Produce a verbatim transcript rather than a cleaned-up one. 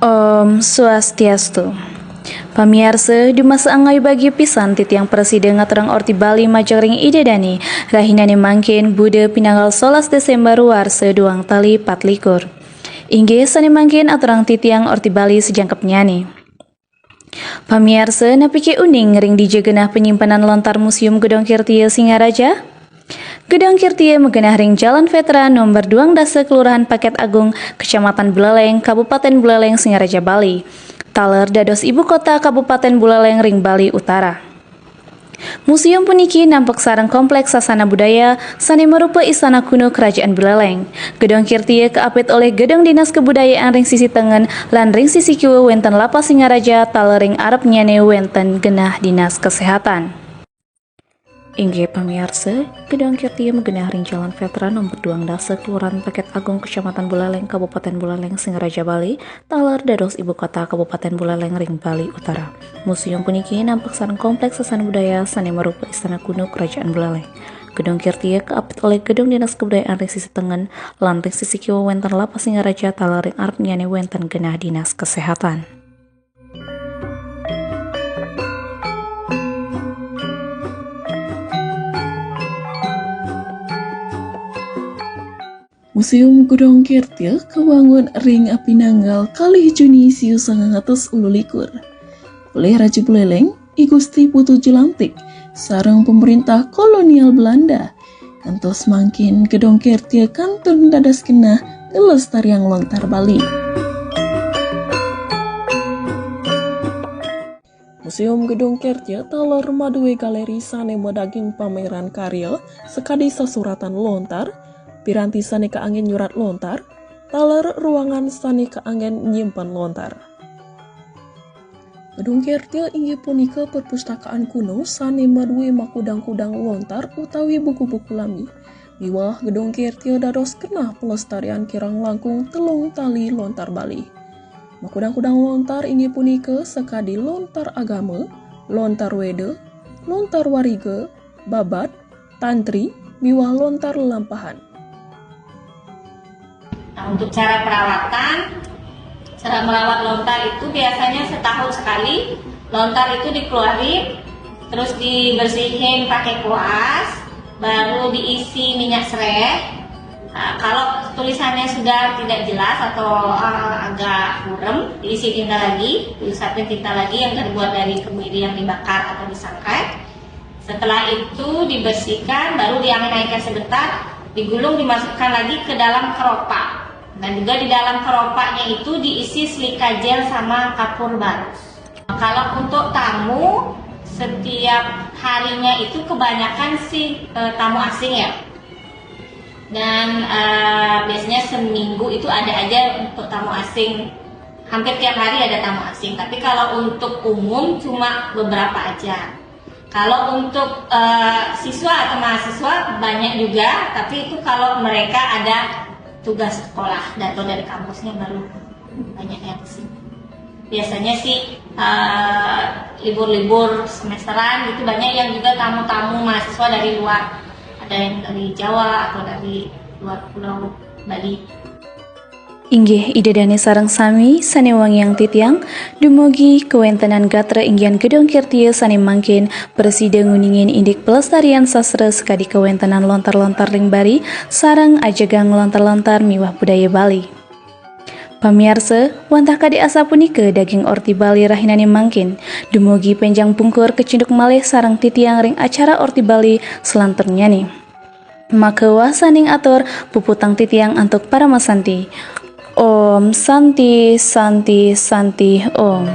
Om Swastiastu. Pamiarsa, dumasa angay bagia pisan titiang prasida ngaturang orti Bali majeng ring Ida Dane, rahinane mangkin Buda pinanggal solas Desember warsa duang tali patlikur. Inggih sane mangkin aturang titiang orti Bali sajangkepnyane. Pamiarsa, napike uning ring dija genah panyimpenan lontar Museum Gedong Kirtia Singaraja? Gedong Kirtia magenah ring Jalan Veteran nomor duang dasa, Kelurahan Paket Agung, Kecamatan Buleleng, Kabupaten Buleleng, Singaraja, Bali. Taler dados ibu kota Kabupaten Buleleng ring Bali Utara. Museum puniki nampek sareng kompleks sasana budaya sane marupa istana kuno Kerajaan Buleleng. Gedong Kirtia kaapit olih Gedong Dinas Kebudayaan ring sisi tengen lan ring sisi kiwa wenten Lapas Singaraja, taler ring arepnyane wenten genah Dinas Kesehatan. Inggih pamiarsa, Gedong Kirtia magenah ring Jalan Veteran nomor duang dasa, Kelurahan Paket Agung, Kecamatan Buleleng, Kabupaten Buleleng, Singaraja, Bali, taler dados ibu kota Kabupaten Buleleng ring Bali Utara. Museum puniki nampek sareng kompleks sasana budaya sane marupa istana kuno Kerajaan Buleleng. Gedong Kirtia kaapit olih Gedong Dinas Kebudayaan ring sisi tengen, lan ring sisi kiwa wenten Lapas Singaraja, taler ring arepnyane wenten genah Dinas Kesehatan. Museum Gedong Kirtia kawangun ring pinanggal kalih Juni siu sangang atus ulu likur. Olih Raja Buleleng, I Gusti Putu Jelantik, sareng pemerintah kolonial Belanda. Kantos mangkin Gedong Kirtia kantun dados genah nglestariang lontar Bali. Museum Gedong Kirtia taler madue galeri sane madaging pameran karya sakadi sasuratan lontar, piranti sane kaanggen nyurat lontar, taler ruangan sane kaanggen nyimpen lontar. Gedong Kirtia inggih punika perpustakaan kuno sane madue makudang-kudang lontar utawi buku-buku lami. Miwah Gedong Kirtia dados genah pelestarian kirang langkung telung tali lontar Bali. Makudang-kudang lontar inggih punika sakadi lontar agama, lontar Weda, lontar wariga, babad, tantri, miwah lontar lelampahan. Nah, untuk cara perawatan, cara merawat lontar itu biasanya setahun sekali. Lontar itu dikeluarin, terus dibersihin pakai kuas, baru diisi minyak sereh. Nah, kalau tulisannya sudah tidak jelas atau uh, agak burem, diisi tinta lagi, diusapin tinta lagi yang terbuat dari kemiri yang dibakar atau disangrai. Setelah itu dibersihkan, baru diangin airnya sebentar, digulung, dimasukkan lagi ke dalam keropak. Dan juga di dalam keropaknya itu diisi silika gel sama kapur barus. Kalau untuk tamu, setiap harinya itu kebanyakan sih eh, tamu asing ya. Dan eh, biasanya seminggu itu ada aja untuk tamu asing. Hampir tiap hari ada tamu asing. Tapi kalau untuk umum cuma beberapa aja. Kalau untuk eh, siswa atau mahasiswa banyak juga, tapi itu kalau mereka ada tugas sekolah atau dari kampusnya baru banyak yang kesini. Biasanya sih eh, libur-libur semesteran gitu banyak yang juga tamu-tamu mahasiswa dari luar. Ada yang dari Jawa atau dari luar pulau Bali. Inggih, Ida Dane sareng sami sane wangiang titiang, dumugi kawentenan gatra inggihan Gedong Kirtia sane mangkin prasida nguningin indik pelestarian sastra sakadi kawentenan lontar-lontar ring Bali sareng ajegang lontar-lontar miwah budaya Bali. Pamiarsa, wantah kadi asapunika daging Orti Bali rahinane mangkin, dumugi penjang pungkur kacunduk malih sareng titiang ring acara Orti Bali salanturnyane. Maka wasaning atur puputang titiang antuk paramasanti. Om Santi Santi Santi Om.